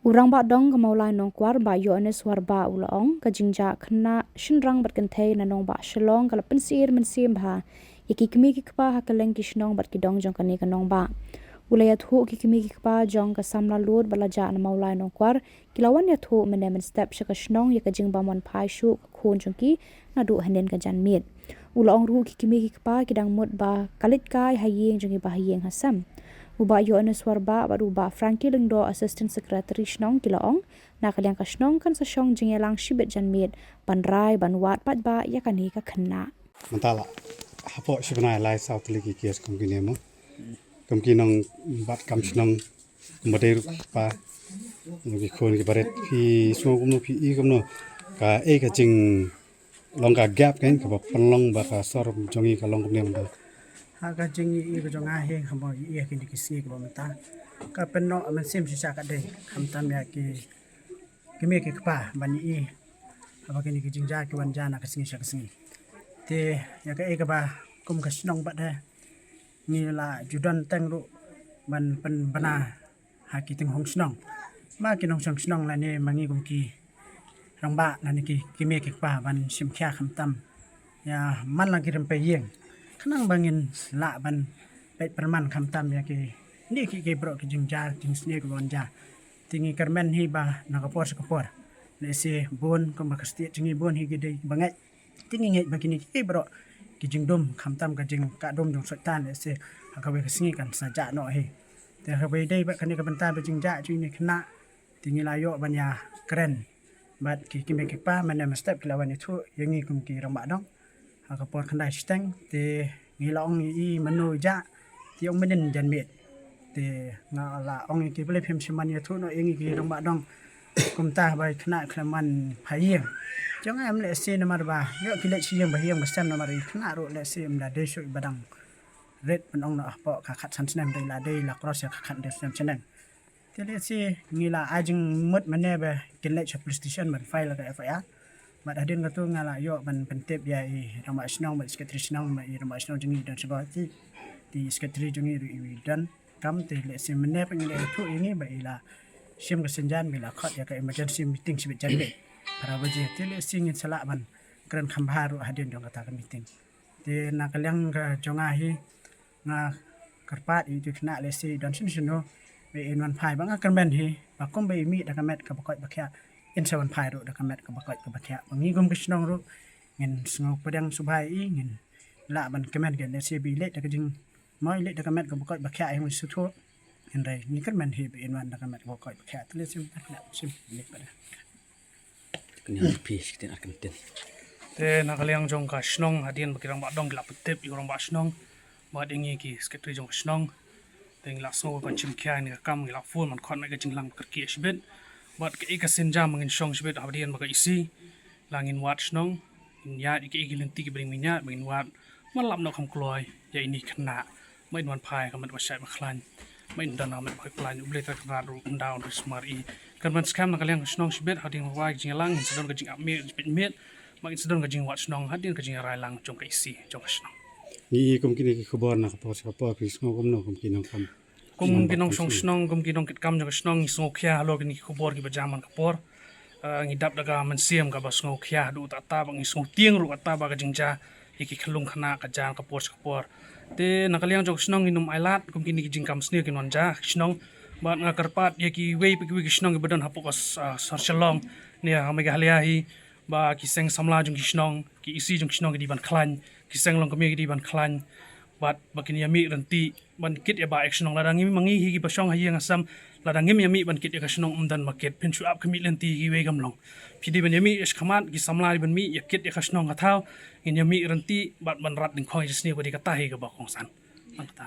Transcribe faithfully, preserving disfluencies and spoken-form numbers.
U Rangbah Dong ka Mawlai Nongkwar, Bah Yohanes Warbah, u la ong ka jingjah khynnah shynrang bad kynthei na nongbah Shillong ka la pynsyier mynsiem bha ïa ki kmie ki kpa ha kylleng ki shnong bad ki dong jong kane ka nongbah. U la ïathuh ki kmie ki kpa jong ka samla lud ba la jah na Mawlai Nongkwar ki la wan ïathuh mynne mynstep sha ka shnong ïa ka jingbym wan phai shuh ka khun jong ki naduh hynnin ka janmiet. U la ong ruh ki kmie ki kpa ki dang mut ba ka leit kai ha ïing jong ki ba ha ïing ha sem. U Bah Yohanes Warbah bad u Bah Frankie Lyngdoh, Assistant Secretary shnong, ki la ong na ka liang ka shnong kan sa shong jingïalang shibit janmiet ban rai ban wad paidbah ïa kane ka khynnah. Mynta la hapoh shi bnai lai saw tylli ki case kum kine mo. Kum ki nongbah kam shnong, kumba dei ruh ki kpa, ki khun ki barit, phi sngew kumno, phi i kumno, kaei ka jinglong ka gap kane kaba pynlong ba ka sor jong ngi ka long kumne mynta? Ha ka jingïohi ka jong nga hi, haba ïohi ïa kine ki sngi kaba mynta, ka pynnoh mynsiem shisha ka dei, khamtam ïa ki kmie ki kpa ban ïohi haba kine ki jingjia ki wan jia na ka sngi sha ka sngi. Te ïa kaei kaba kum ka shnong pat de ngi la ju don teng ruh ban pynbna ha ki tynghong shnong, ma ki nongshong shnong lane ma ngi kum ki rangbah lane ki kmie ki kpa ban shim khia khamtam ïa man la ki rympei ïing, khnang ba ngin lah ban peit pyrman khamtam ïa kine ki, ki baroh ki jingjia jingsniew kiba wan jia. Te ngi kyrmen hi ba na ka por sha ka por, lehse bun kumba ka state jong ngi bun hi ki dei ba ngeit. Te ngi ngeit ba kine ki baroh ki jingdum, khamtam ka jingkah dum jong Soitan, lehse ha kawei ka sngi kan sa jah noh hi. Te ha kaba ïadei bad kane ka bynta ba jingjia jong kine ki khynnah, te ngi la ïoh ban ïakren bad ki kmie ki kpa, mynne mynstep ki la wan ïathuh ïa ngi kum ki rangbah dong ha ka por khyndai shiteng. Te ngi la ong ïa i mano i jah, te i ong mynnin janmiet. Te nga la ong ïa ki, balei phim shim ban ïathuh noh ïa ngi ki rangbah dong kumta ba i khynnah khlem wan phai ïing? Jong nga em lehse namar ba ïoh ki leit sha ïing ba ha ïing ba sem, namar i khynnah ruh lehse em da dei shuh ba dang rit ban ong noh hapoh ka khatsan snem, dei la dei la cross ïa ka khathynriew snem shaneng. Te lehse ngi la ai jingmut mynne ba kin leit sha police station ban file ka F I R. Bad hadien kata nga la ïoh ban pyntip ïa i rangbah shnong bad i secretary shnong, bad i rangbah shnong jong ngi i don sha Guwahati, te i secretary jong ngi ruh i don kam. Te lehse mynne pat ngi la ïathuh ïa ngi ba i la shim ka synjan ba i la khot ïa ka emergency meeting shibit janmiet phra baje. Te lehse ngin sa lah ban kren kham bha ruh hadien jong kata ka meeting. Te na ka liang ka jong nga hi, nga kyrpad ïa i khynnah lehse i don shano shano ba in wan phai, ba nga kyrmen hi ba kumba i mih da ka met kaba koit ba khiah, in sa wan phai ruh da ka met kaba koit kaba khiah, ba ngi kum ka shnong ruh ngin sngew pdiang sngewbha ïa i, ngin lah ban kmen ïa i lehse ba i leit da ka jing, mo i leit da ka met kaba koit ba khiah, i hynrei ngi kyrmen hi ba in wan da ka met kaba koit ba khiah. Te lehse mynta ka leh shim leit pat da. Kane phi shi ktien ar ktien. Te na ka liang jong ka shnong, hadien ba ki rangbah dong ki la pyntip ïa u rangbah shnong bad ïa ngi ki secretary jong ka shnong, te ngi la sngew ban shim khia ïa kane ka kam, ngi la phone ban khot na ka jinglang kyrkieh shibit. Bad kaei ka synjam ba ngin shong shibit, hadien ba ka E C la ngin wad shnong, ngin ïaid ïa kaei ki lynti kiba dang ngin ïaid, ba ngin wad ban lap noh kham kloi ïa ine i khynnah, ba in wan phai ka met ba shait ba khlaiñ, ba in don ka met ba koit ba khlaiñ. U Blei Trai Kynrad ruh un da un sumar ïa i. Kan ban skhem na ka liang ka shnong shibit, hadien ba wai ka jingïalang, ngin sa don ka jingap miet, jingpeit miet, ba ngin sa don ka jingwad shnong hadien ka jingïarai lang jong ka E C jong ka shnong. Ngi ïohi kum kine ki khubor na ka por sha ka por, phi sngew kumno kum ki nongkam? Kum ki nongshong shnong, kum ki nongkitkam jong ka shnong, ngi sngew khia halor kine ki khubor kiba jia man ka por. Ah, ngi dap da ka mynsiem kaba sngew khia haduh katta katta, ba ngi sngew tieng ruh katta ba ka jingjia ïa ki khyllung khynnah ka jia ka por sha ka por. Te na ka liang jong ka shnong ngin ym ailad kum kine ki jingkam sniew kin wan jia ha ka shnong. Bad nga kyrpad ïa kiwei pa kiwei ki shnong kiba don hapoh ka s-, ah, sor Shillong ne ha Meghalaya hi, ba ki seng samla jong ki shnong, ki E C jong ki shnong ki dei ban khlaiñ, ki seng longkmie ki dei ban khlaiñ, bad ba kin ïa mih ryntih ban kit ïa ba ïa ka shnong. Lada ngi ma ngi hi kiba shong ha ïing ha sem, lada ngim ïa mih ban kit ïa ka shnong, ym don ba kit. Phin shu ap khmih lynti kiwei kam long. Phi dei ban ïa mih ïa shakhmat, ki samla dei ban mih ïa kit ïa ka shnong ka thaw, ngin ïa mih ryntih bad ban rat dyngkhong ïa ka sniew, ka dei kata hi kaba kongsan. Tang kata.